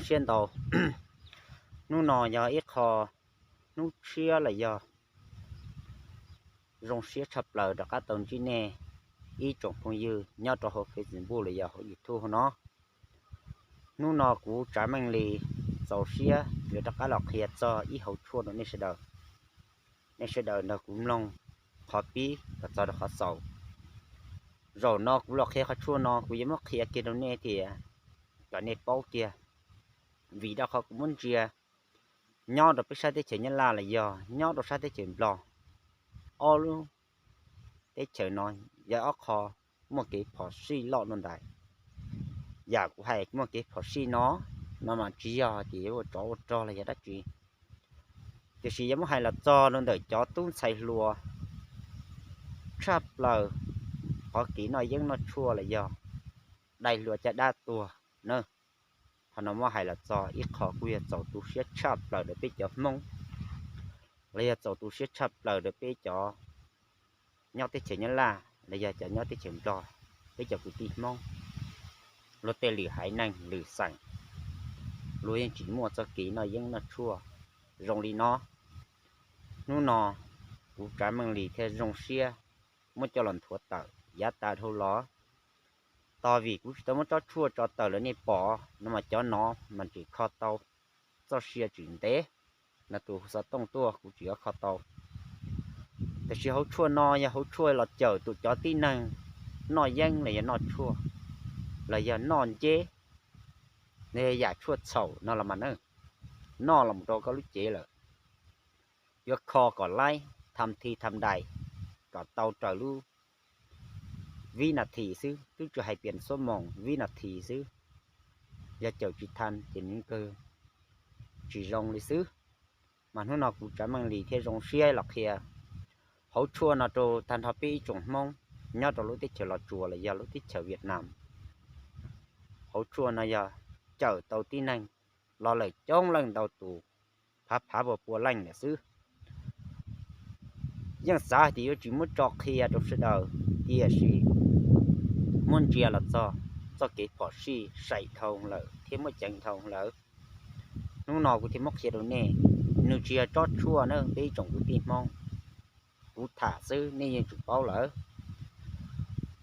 Siab ntau, hnub no yog ib qho hnub tshiab los yog zoo siab tshaj plaws rov qab tau ntsib nej ib tsoom phooj ywg nyob rau hauv Facebook los yog hauv YouTube no. Hnub no kuv Tsav Meej Lis txaus siab yuav rov qab los qhia txog ib hauv tshuaj rau nej sawv daws. Nej sawv daws nrog kuv mloog qhov pib kom txog rau qhov xaus. Zaum no kuv los qhia qhov tshuaj no kuv yuav muab qhia kiag rau nej tias kom nej paub kiag, vim rau qhov kuv muab ntsia nyob rau peb sab teb chaws Nyab Laj los yog nyob rau sab teb chaws Nplog, ob lub teb chaws no yog ob qho muaj kev phom sij loj dua ntais. Yam kuv hais muaj kev phom sij no, no mas tsis yog tias yuav ua tsov ua rog los yog dab tsi, tiam sis yuav muab hais los txog rau ntawm cov tub ntxhais hluas tshaj plaws qhov kev noj yeeb noj tshuaj los yog dai hlua caj dab tuag na. Qhov no muab hais los txog ib qho kuj yog txaus tu siab tshaj plaws rau peb cov Hmoob, los yog txaus tu siab tshaj plaws rau peb cov nyob teb chaws Nyab Laj los yog cov nyob teb chaws Nplog, peb cov kwv tij Hmoob, luag tej lwm haiv neeg lwm xeem, luag yeej tsis muaj txoj kev noj yeeb noj tshuaj zoo li no. Hnub no kuv Tsav Meej Lis thiaj zoo siab muab coj los nthuav tawm yav tas dhau los. Tos vim kuv tsis tau muab tsob tshuaj tso tawm los nej pom no mas cov no mas tseem kho tau, txoj sia tseem ntev, no tus xov tooj tuaj kuv tsis kho tau. Tiam sis hauv tshuaj no yog hauv tshuaj los cawm tus cov tib neeg noj yeeb los yog noj tshuaj los yog noj nceb, yam tshuaj txhaum no los mas na, noj los mus rau koj lub cev lawm, yuav kho kom laib tham thi tham dais, kom tau raws lub vib nas this xwb, twb tsis hais pias xuab moos, vib nas this xwb. Yog cawm tsis tau ces nws kawg tsis zoo li xwb. Mas hnub no kuv Tsav Meej Lis thiaj zoo siab los qhia hauv tshuaj no rau tag nrho peb ib tsoom Hmoob nyob rau lub teb chaws Los Tsuas los yog lub teb chaws Vietnam. Hauv tshuaj no yog cawm tau tib neeg los lawm coob leej ntau tus, phav phav pua pua leej lawm xwb. Yeej xav hais tias yuav tsis muab tso qhia rau sawv daws, tiam sis muab ntsia los txog txoj kev phom sij saim dhau lawm thiab muaj ceev dhau lawm. Hnub no kuv thiaj muab qhia rau nej, nws tsis yog tsob tshuaj na peb ib tsoom kwv tij Hmoob, kuv tham xwb nej yeej tsis paub lawm.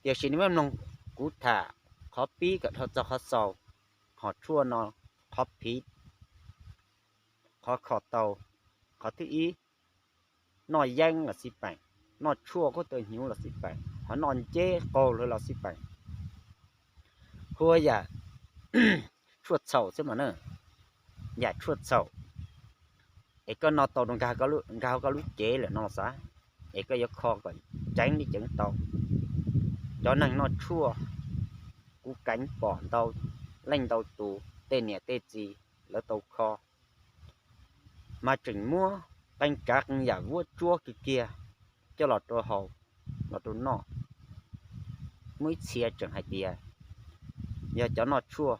Tiam sis nej muab mloog kuv tham qhov pib kom dhau txog qhov xaus, qhov tshuaj no, qhov phiv, qhov kho tau, qhov thib ib, noj yeeb los xij peem, noj tshuaj kub tau hnyuv los xij peem, ho noj nceb qaug lawm los xij peem. Hu ua yam tshuaj txhaum xwb mas na, yam tshuaj txhaum es koj noj tau rau nkag hauv koj lub cev lawm no xav, es koj yuav kho kom ceev li ceev tau. Cov neeg noj tshuaj, kuv keev pom ntau leej ntau tus tej niam tej txiv lawv tau kho, mas tseem muab qee tsav qee yam vuab tsuab kiag kiag coj los rau haus, los rau noj. Muaj ib txhia tseem hais tias yog cov noj tshuaj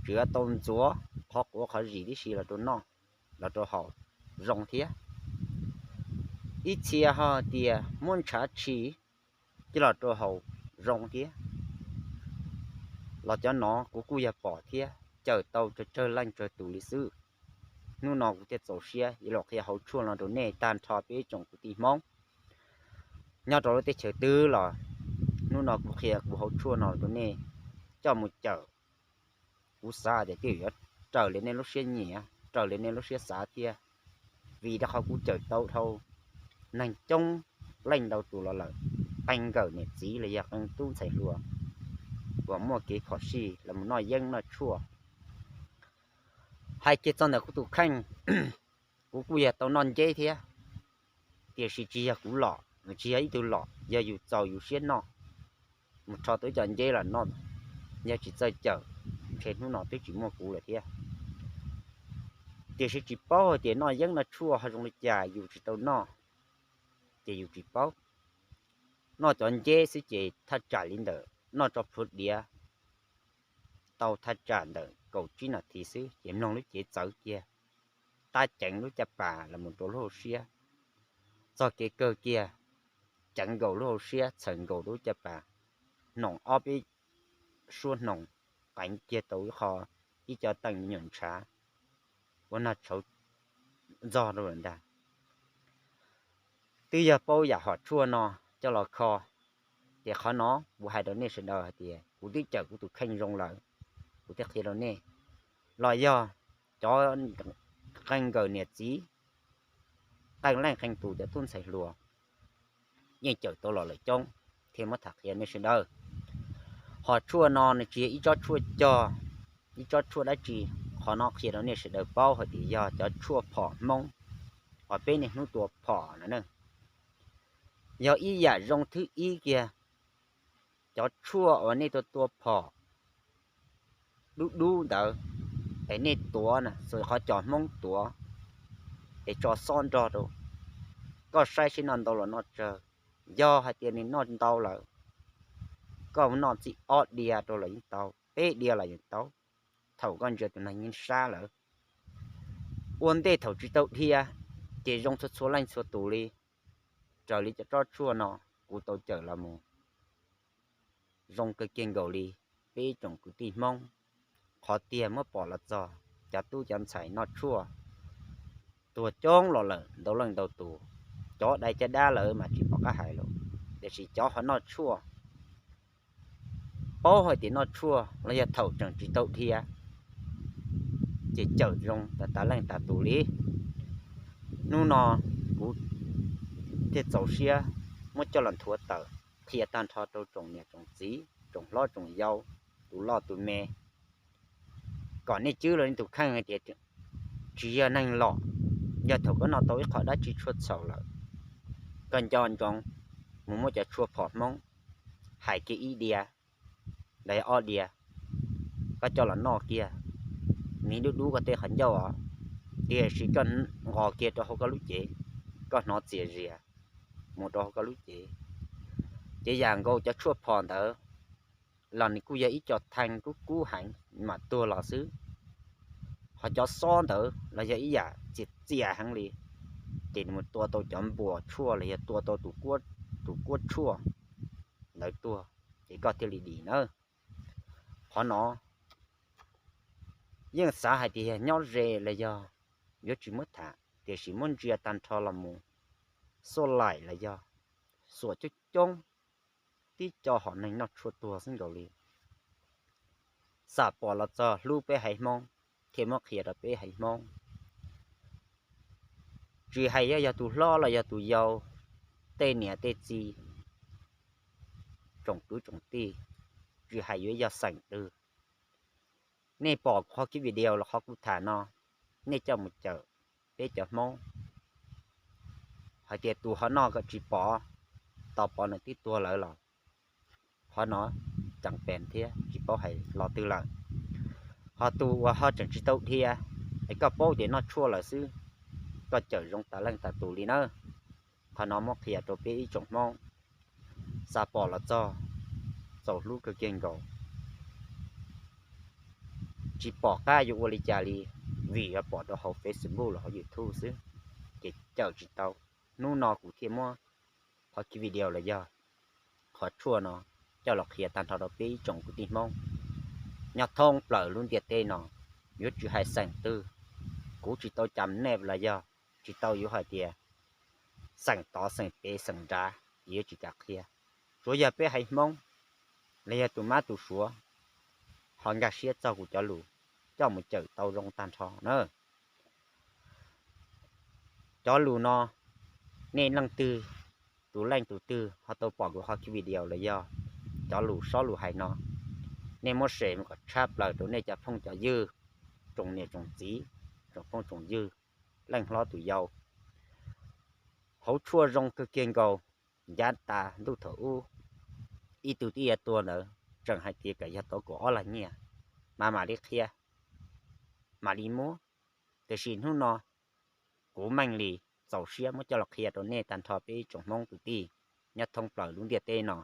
tseem yuav tau ntxuav qhov quav qhov zis tib si los rau noj, los rau haus zoo thiab. Ib txhia ho tias muab ntshav tshis coj los rau haus zoo thiab. Los cov no kuv kuj yog pom thiab cawm tau tsawg tsawg leej tsawg tus li xwb. Hnub no kuv thiaj txaus siab yuav los qhia hauv tshuaj no rau nej tag nrho peb ib tsoom kwv tij Hmoob nyob rau lub teb chaws twg los. Hnub no kuv qhia kuv hauv tshuaj no rau nej coj mus cawm, kuv xav tias twb yuav raws li nej lub siab nyiam, raws li nej lub siab xav thiab. Vim rau qhov kuv cawm tau dhau neeg coob leej ntau tus los lawm, qee nkawm niam txiv los yog qee tub ntxhais hluas uas muaj kev phom sij los mus noj yeeb noj tshuaj. Hais kiag txog ntawm kuv tus kheej, kuv kuj yog tau noj nceb thiab, tiam sis tsis yog kuv lom, tsis yog ib tug lom, yog yus txaus yus siab noj. Mus rho tau ib co nceb los noj, yog tsis txawj cawm, ntshe hnub no twb tsis muaj kuv lawm thiab. Tiam sis tsis paub hais tias noj yeeb noj tshuaj ho zoo li cas, yus tsis tau noj ces yus tsis paub. Noj cov nceb xwb ces thaj tsam li ntawm noj tso plhuav diav tau thaj tsam ntawm kaum tsib nas this xwb ces mloog lub cev txawv kiag, tab ceev lub caj pas los mus rau lub hauv siab. Txog kev kawg kiag, ceev nkaus lub hauv siab, txhawm nkaus lub caj pas, hnoos ob peb suab hnoos, qeev kiag tau ib qho tib co teej me nyuam ntshav ua noj tshauv ntxog rau lawm ntag. Twb yog paub yam hom tshuaj no coj los kho, ces qhov no kuv hais rau nej sawv daws hais tias kuv twb cawm kuv tus kheej zoo lawm, kuv thiaj qhia rau nej. Los yog cov qee nkawm niam txiv, qee leej qee tus cov tub ntxhais hluas yeej cawm tau los lawm coob, thiaj muab tham qhia nej sawv daws. Hom tshuaj no nws tsis yog ib tsob tshuaj cog, ib tsob tshuaj dab tsi. Qhov no qhia rau nej sawv daws paub hais tias yog cov tshuaj phom Hmoob uas peb niaj hnub tua phom no ne. Yog ib yam zoo thwb ib kiag, cov tshuaj uas nej tua tua phom dub dub ntawd, es nej tuav na, xuas qhov cos Hmoob tuav, es tso xob nrog rau, koj saib seb noj ntau los noj tsawg. Yog hais tias nws noj ntau lawm, koj noj txij ob diav rau los yeej tau, peb diav los yeej tau. Thaum koj ntsia tus neeg yeej sab lawm. Ua ntej thaum tsis tau dhia, ces zoo txhua txhua leej txhua tus li. Raws li cov tsob tshuaj no kuv tau cawm los mus, zoo kawg kiag nkaus li. Peb ib tsoom kwv tij Hmoob, qhov tiag muab pom los txog cov tub cov ntxhais noj tshuaj tuag coob los lawm ntau leej ntau tus. Cov dai caj dab lawm mas tsis pom qab hais lawm, tiam sis cov ho noj tshuaj, paub hais tias noj tshuaj los yog thaum tseem tsis tau dhia, ces cawm zoo tas tas leej tas tus li. Hnub no kuv thiaj txaus siab muab coj los nthuav tawm qhia tag nrho rau tsoom niam tsoom txiv, tsoom hlob tsoom yau, tus loj tus me, kom nej cwb los nej tus kheej hais tias tsis yog neeg lom. Yog thaum koj noj tau ib qho dab tsi tshuaj txhaum lawm, koj nco ntsoov mus muab cov tshuaj phom Hmoob, hais kiag ib diav los yog ob diav, koj coj los noj kiag, nws dub dub koj tej qhov ncauj os, tiam sis koj nqos kiag rau hauv koj lub cev, koj hnov txias zias mus rau hauv koj lub cev. Ces yam nkaus cov tshuaj phom ntawd los nws kuj yog ib co thee kub kub heev mam tuag los xwb. Ho cov xob ntawd los yog ib yam txias txias heev li, ces nws mus tua tau cov npuas tshuaj los yog tua tau tus kuab tshuaj ntawd tuag, ces koj thiaj li dim na. Qhov no yeej xav hais tias yog nyob ze los yog yuav tsis muab tham, tiam sis muab ntsia tag nrho los mus, xuaj laim los yog xuam coob coob, tib co hom neeg noj tshuaj tuag xwb nkaus li. Xam pom los txog hlub peb haiv Hmoob, thiaj muab qhia rau peb haiv Hmoob. Tsis hais yuav yog tus hlob los yog tus yau, tej niam tej txiv, tsoom kwv tsoom tij, tsis hais yuav yog xeem twg, nej pom qhov kib video los qhov kuv tham no, nej coj mus cawm peb cov Hmoob. Hais tias tus ho noj kom tsis pom, tos pom nws twb tuag lawm los, qhov no ceev pes thiab tsis paub hais los twg lawm. Ho tus uas ho tseem tsis tau dhia, es koj paub tias noj tshuaj lawm xwb, koj cawm zoo tas leej tas tus li nawb. Qhov no muab qhia rau peb ib tsoom Hmoob, xam pom los txog, txaus hlub kawg kiag nkaus. Tsis pom qab yuav ua li cas li, vim yuav pom rau hauv Facebook los hauv YouTube xwb, ces cawm tsis tau. Hnub no kuv thiaj muab qhov kib video los yog qhov tshuaj no coj los qhia tag nrho rau peb ib tsoom kwv tij Hmoob nyob thoob plaws lub ntiaj teb no. Yuav tsis hais xeem twg, kuv tsis tau cam nej los yog tsis tau yuav hais tias xeem tod xeem pem xeem nrad yuav tsis kam qhia. Tsuav yog peb haiv Hmoob los yog tus mab tus suav ho nkag siab txog kuv cov lus, coj mus cawm tau zoo tag nrho na. Cov lus no, nej leej twg, tus leej tus twg ho tau pom kuv qhov kib video los yog cov lus sob lus hais no, nej muab share mus kom tshab plaws rau nej cov phooj cov ywg, tsoom niam tsoom txiv, tsoom phooj tsoom ywg, leej hlob tus yau. Hauv tshuaj zoo kawg kiag nkaus, ncav tas ntuj thaum ub ib tug twb yuav tuag ntawd tseem hais tias kom yog tau kaum ob lag nyiaj mas mam li qhia, mam li muab. Tiam sis hnub no kuv Meej Lis txaus siab muab coj los qhia rau nej tag nrho peb ib tsoom Hmoob kwv tij nyob thoob plaws lub ntiaj teb no.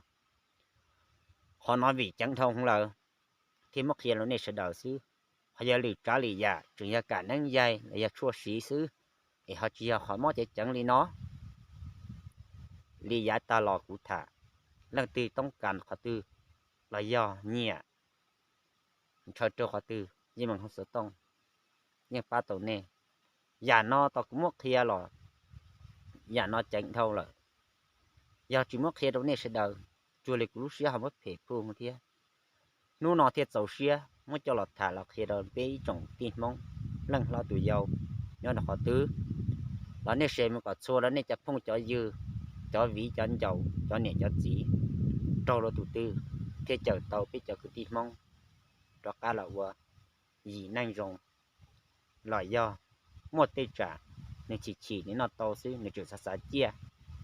Qhov no vim ceev dhau hwv lawm thiaj muab qhia rau nej sawv daws xwb. Ho yog lwm tsav lwm yam tseem yog kam neeb yaig los yog tshuaj siv xwb, es ho tsis yog qhov mob ceev ceev li no. Li yav tag los kuv tham, leej twg toob kas qhov twg los yog nyiam ntshaw rau qhov twg, yeej meem hauv xov tooj, yeej pab tau nej. Yam no tau kuv muab qhia los yam no ceev dhau lawm. Yog tsis muab qhia rau nej sawv daws, cuag li kuv lub siab ho muab phem phuj thiab. Hnub no thiaj txaus siab muab coj los tham los qhia rau peb ib tsoom tij Hmoob leej hlob tus yau nyob rau qhov twg, los nej share mus kom txhua rau nej cov phooj cov ywg, cov viv cov ncaus, cov niam cov txiv, raug luag tus twg thiaj cawm tau peb cov kwv tij Hmoob rov qab los ua yim neej zoo, los yog muaj tej tsam nws chim chim nws noj tau xwb nws tseem xav xav ciaj,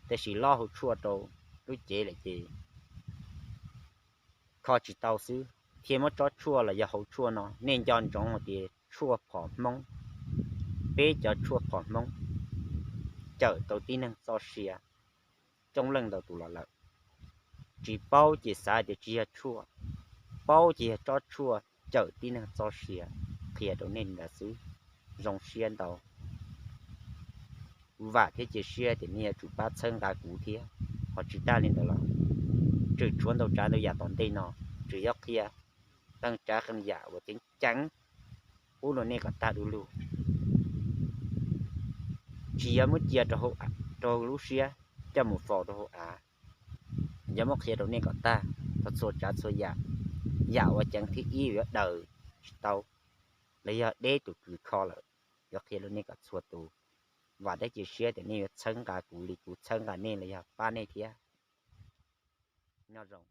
tab sis lob hauv tshuaj rau lub cev lawm ces kho tsis tau xwb thiaj muab tsob tshuaj los yog hauv tshuaj no. Nej nco ntsoov hais tias tshuaj phom Hmoob, peb cov tshuaj phom Hmoob cawm tau tib neeg txoj sia coob leej ntau tus los lawm. Tsis paub ces xav tias tsis yog tshuaj, paub ces yog tsob tshuaj cawm tib neeg txoj sia, qhia rau nej li ntawd xwb. Zoo siab ntau, vam thiab cia siab tias nej yuav tsum pab txhawb nqa kuv thiab. Ho tsis tag li ntawd los tseem tshuav ntau tsav ntau yam tom ntej no, tseem yuav qhia qee tsav qee yam uas ceev ceev pub rau nej kom tag du lug. Tsis yog muab cia rau lub siab coj mus faus rau hauv av, yog muab qhia rau nej kom tag txhua tsav txhua yam. Yam uas ceev thib ib yuav daws tsis tau, los yog deb tus kws kho lawm, yuav qhia rau nej kom txhua tus. Vam thiab cia siab tias nej yuav txhawb nqa kuv li kuv txhawb nqa nej los yog pab nej thiab. Nyob zoo.